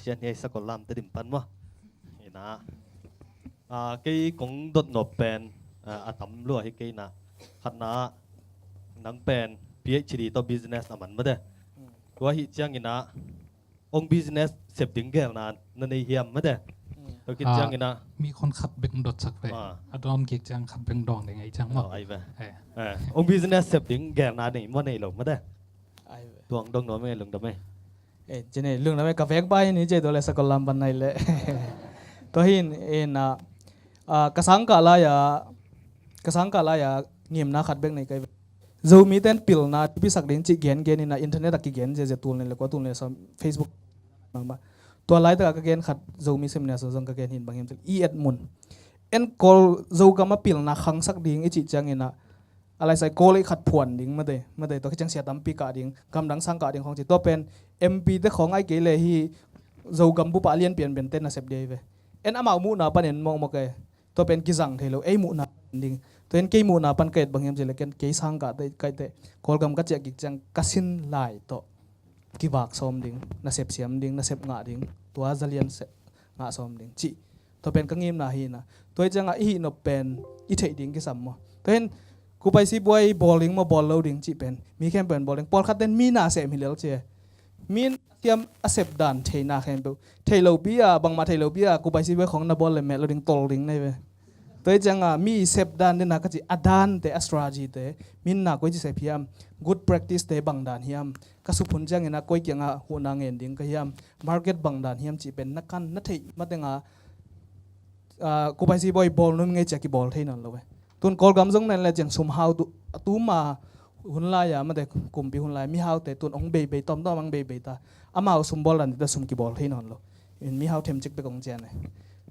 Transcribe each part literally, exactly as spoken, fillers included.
Cian hi ei, sakol lam te dim pan maw. Ina, ah, kei kong dot nop pen, ah, a tam lua hi kei ina. Khatna, nang pen PhD tawh business a man mate. Tua hi ciang ina, ong business sep ding gelna na nei hiam mate. Tua khit ciang ina, mi kon khat bek dot sak ve. Ah. A dawn kik ciang khat bek dawng ding ei ciang maw. Oh, ai ve. Eh. Eh, ong business sep ding gelna nei maw nei lo mate. Ai ve. Tuang dong nuam ei, lungdam ei. Eh, cine, lungdam ei, ka vek bai ni ce tua le sakol lam pan nai le. Tua hin, in, ah, ah, ka sangkah lai-a, ka sangkah lai-a ngimna khat bek nei kai ve. Zomi ten pilna thupi sak ding cih gen gen ina internet a kigen zia zia tul nen le kua tul nen sa Facebook nang ba. Tua laitak a ka gen khat Zomi seminar sa zong ka gen hin bang hiam cil. I et mun. En Kawl Zogam a pilna khangsak ding i cih ciang ina. A lai sai Kawl ei khat phuan ding mate, mate tua khit ciang sia tampi kah ding, gamdang sang kah ding khong ci. Tua pen MP te khong ai kei le hi Zogam bupa lian pian pian te nasep dei ve. En amau muhna pan en mawkmawk e. Tua pen kizang thei lo, ei muhna pan ding. Tua en kei muhna pan ka et bang hiam ci le ken kei sang kah te, kai te. Kawlgam ka ciah kik ciang ka sin lai tawh kivak sawm ding, nasep siam ding, nasep ngah ding. Tua zalian sep ngah sawm ding. Cih. Tua pen ka ngimna hi ina. Tua hi cianga i hih nop pen i theih ding kisam maw. Tua hin kupai sibuai bawl ding maw, bawl lo ding cih pen mi khempeuh in bawl ding. Pawlkhat ten mi na sem hi lel ci e. Mi siam a sep dan theihna khempeuh. Theih lopi a, bangmah theih lopi a kupai sibuai khong na bawl le met lo ding, tol ding nei ve. Tua hi cianga mi sep dan dena ka ci a dante, a strategy te. Min na koi ci sep hiam. Good practice te bang dan hiam. Ka suphun ciangin a koi kiangah huhna ngen ding ka hiam, market bang dan hiam cih pen na kan na theih matenga, ah, kupai sibuai bawl num ngei cia kibawl thei nawn lo ve. Tun Kawlgam zong nen le ciang sum hau tu, a tuma hun lai-a mate kumpi hun lai mihaute tun ong beibei, tawmtawm ang beibei ta. Amau sum bawl dan dita sum kibawl thei nawn lo. In mihau themcik bek ong cian e.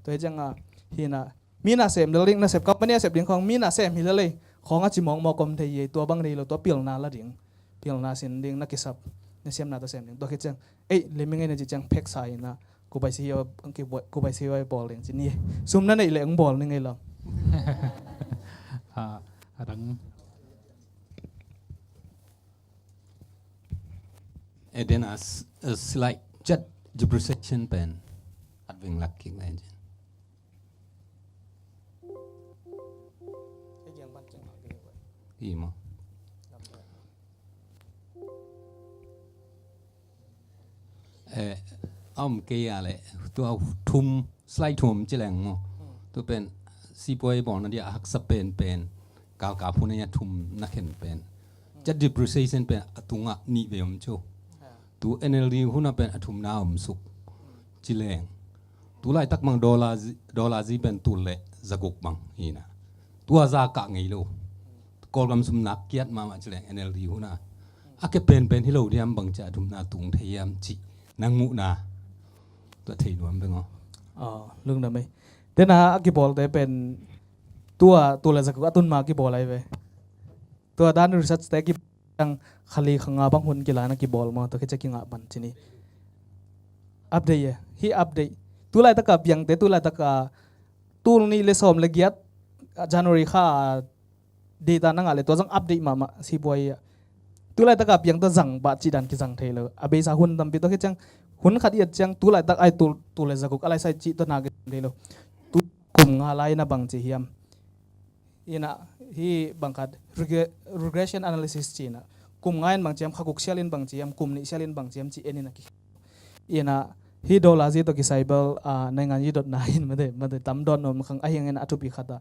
Tua hi cianga hina, mi na sem lel ding, nasep company a sep ding khong mi na sem hi lel ei. Khong a ci mawkmawk om thei hi ei, tua bang nei lo, tua pilna la ding. Pilna sin ding, na kisap, na siamna tawh sem ding. Tua khit ciang, ei, limi ngei na ci ciang pheksa ina, kupai si hi, kupai si hi bawl ding ci ni. Sum na neih leh ong bawl ni ngei lo. Ah, a dang. Eh, then a s-, a slight jet depreciation pen. At ving lak kik na engine. Hi maw. Eh, a om kei a le, tua thum, slide thum ci leng maw. Tua pen, sipuai bawlna dia a haksa pen pen, kalkap hun a thum na khen pen. Jet depreciation pen, a tungah nih vei om cu. Tu NLD hun a pen a thumna om suk. Ci leng. Tu laitak mang dollar zi, dollar zi pen tul le zaguk mang hi na. Tua za kah ngei lo. Kawlgam sum nak kiat mahmah ci leng NLD hun a. A ke penpen hi lo diam bang cia a thumna tung thei hiam ci. Nang muhna. Tua thei nuam beng aw. Aw, lungdam ei. Tena a kibawlte pen tua, tul le zaguk a tun ma kibawl ai ve. Tua dan research te ki ang khali khanga bang hun kila na kibawl maw, tua khit cia kingah pan ci ni. Update e, hi update. Tu laitaka biangte, tu laitaka tul nih le sawm le giat, ah, January kha, ah, data na ngah le tua zong update mahmah sibuai ah. Tu laitaka biang tua zang bah cih dan kizang thei lo. A beisa hun tampi tua khit ciang hun khat i et ciang tu laitak ai tul, tul le zaguk a laisai cih tua na kizang thei lo. Tu kum nga lai na bang ci hiam. Ina, hi bangkhat regre-, regression analysis ci ina. Kum nga in bang ciam, kha guk sial in bang ciam, kum nih sial in bang ciam ci en ina ki. Ina, hi dollar zi to ki cyber, ah, naingan yi dot na in mate, mate tam dot no makang a hiang ina a thupi khat a.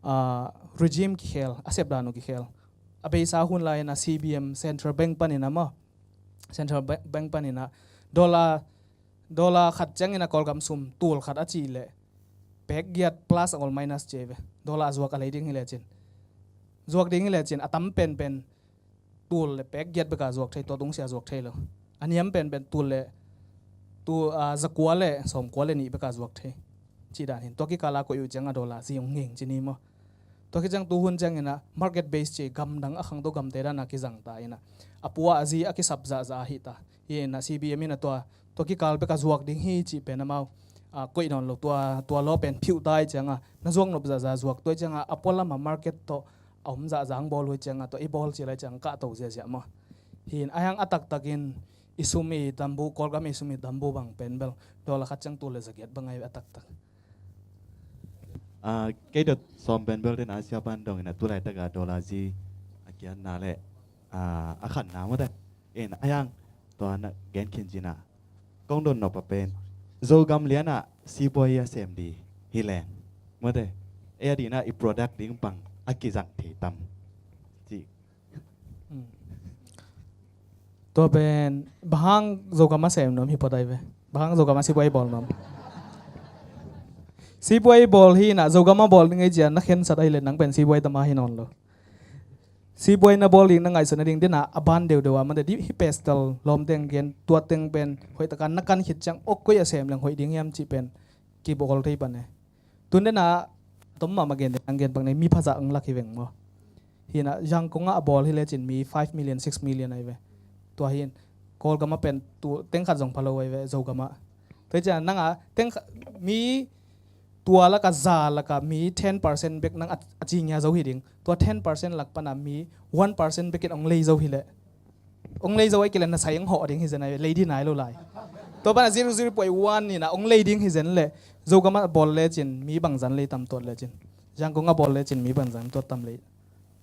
Ah, regime ki khel, a sep dan uh ki khel. A beisa hun lai ina C B M Central Bank pan ina maw. Central Ba-, Bank pan ina. Dollar, dollar khat ciang ina Kawlgam sum, tul khat a ci le. Pek giat plus a ngol minus ci ve. Dollar a zuak a lei ding hi le cin. Zuak ding hi le cin, a tam penpen tul le pek giat beka zuak thei, tua tungsia zuak thei lo. A niam penpen tul le, tu, ah, zakua le, sawmkua le nih beka zuak thei. Ci dan hin. Tua kikala koih uh ciang a dollar zi ong nging ci ni maw. Tua khit ciang tu hun ciang ina market base ci gamdang a khangto gamte dan a kizang ta ina. A pua a zi a kisap zahzah a hi ta. Hi ina C B M ina tua Tua kikal beka zuak ding hi cih pen amau, ah, koih nawn lo tua, tua law pen phiuh ta i cianga, na zuak nop zahzah zuak tua i cianga, a pualama market tawh a om zahzah ang bawl uh i cianga, tua i bawl cil a i cianga kahto ziahziah maw. Hin, a hiang a taktakin i sum i tambu, Kawlgam i sum i tambu bang pen bel dollar khat ciang tul le zagiat bang ai a taktak. Ah, kei dot sawm pen bel den Asia pan dong ina tulai taka dollar zi a kian na le, ah, a khan na mate. En ayang tua na gen khin cina kong don nop a pen Zogam liana sibuai a sem di hi leng mate. E a dina i product ding pang a kizang thei tam ci. Hmm. Tua pen bahang Zogam a sem nuam hi pawt ai ve. Bahang Zogam a sibuai bawl nuam. Sibuai bawl hi na Zogam a bawl ding ei cian na khensat ai le nang pen sibuai tama hi nawn lo. Sibuai na bawl ding na ngaihsut nading dena a ban deudeu a mate di hi pestal lawm teng gen tua teng pen hoih taka na kan khit ciang ok koi a sem leng hoih ding hiam cih pen kibawl thei pan e. Tun dena tom mama gen dena gen bang nei mi phaza ang lak hi veng maw. Hina Zangkong a bawl hi lecin mi five million, six million ai ve. Tua hin Kawlgam a pen tu teng khat zong phalo ai ve Zogam a. Tua cian nanga teng khat mi tua laka za laka mi ten percent bek nang a, a cingia zo hi ding. Tua ten percent lak pana mi one percent bekin ong lei zo hi le. Ong lei zo ai kile na sai ong hawh ding hi zen ai lei di nai lo lai. Tua pana zero zero point one ni na ong lei ding hi zen le. Zogam a bawl lecin mi bangzan lei tam tuat lecin. Zangkong a bawl lecin mi bangzan tuat tam lei.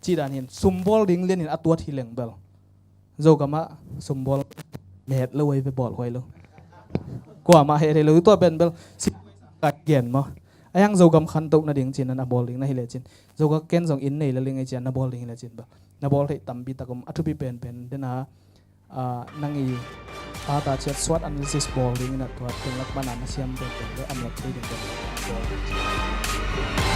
Ci dan hin sum bawl ding lian hin a tuat hi leng bel. Zogam a sum bawl met lo ai ve bawl huai lo. Kuamah he thei lo tua pen bel si ka gen maw. Ayang Zogam khan toh nading cin nan a bawl ding na hi lecin. Zogam ken zong inn nei la ling ei cian na bawl ding hi lecin bel. Na bawl thei tampi tak om a thupi pen pen dena, ah, nang i ata ciat SWOT analysis bawl ding ina tua teng lak pana na siam pen pen le amlak thei ding pen bawl ding.